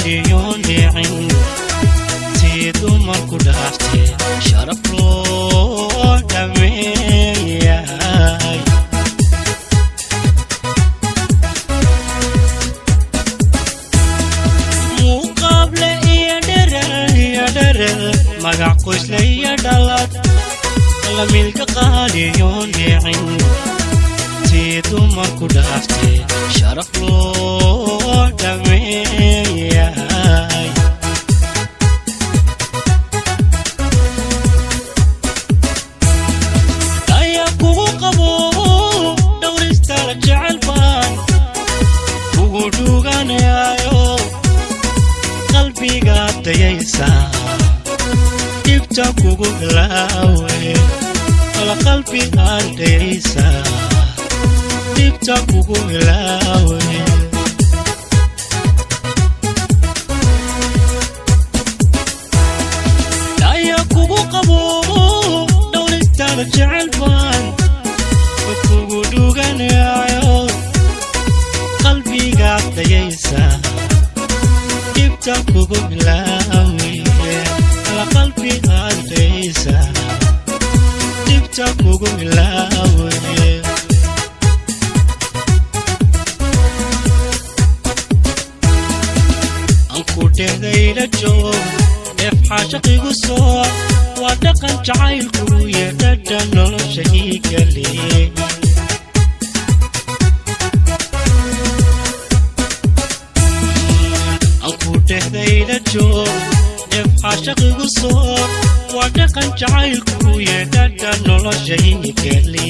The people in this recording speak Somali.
qaaliyoon dhicin, tii dumarku dhaaftee sharaf loo dhameeyay. Muuqaable iyo dherer iyo dherer, magac qoysle iyo dhalad, lamilka qaaliyoon dhicin, tii dumarku dhaaftee sharaf loo dhameeyay. Ayaa kugu qabo dhowristaala jecel baan kugu dhuganayaayo, qalbigaad dayaysaa, dhibta kugu ilaawe. Ala qalbigaad dayaysaa, dhibta kugu ilaawe. Ayaa kugu qabo dhowristaada jecel baan kugu dhuganayaayo, qalbigaad dayaysaa, dhibta kugu ilaawe. Ala qalbigaad dayaysaa, dhibta kugu ilaawe. Anku dhehdayla joog, dheef xaashaqigu soo waa dhaqan jacaylku iyo dhadhan nolosha ii gale. Anku dhehdayla joog, dheef xaashaqigu soo waa dhaqan jacaylku iyo dhadhan nolosha ii gale.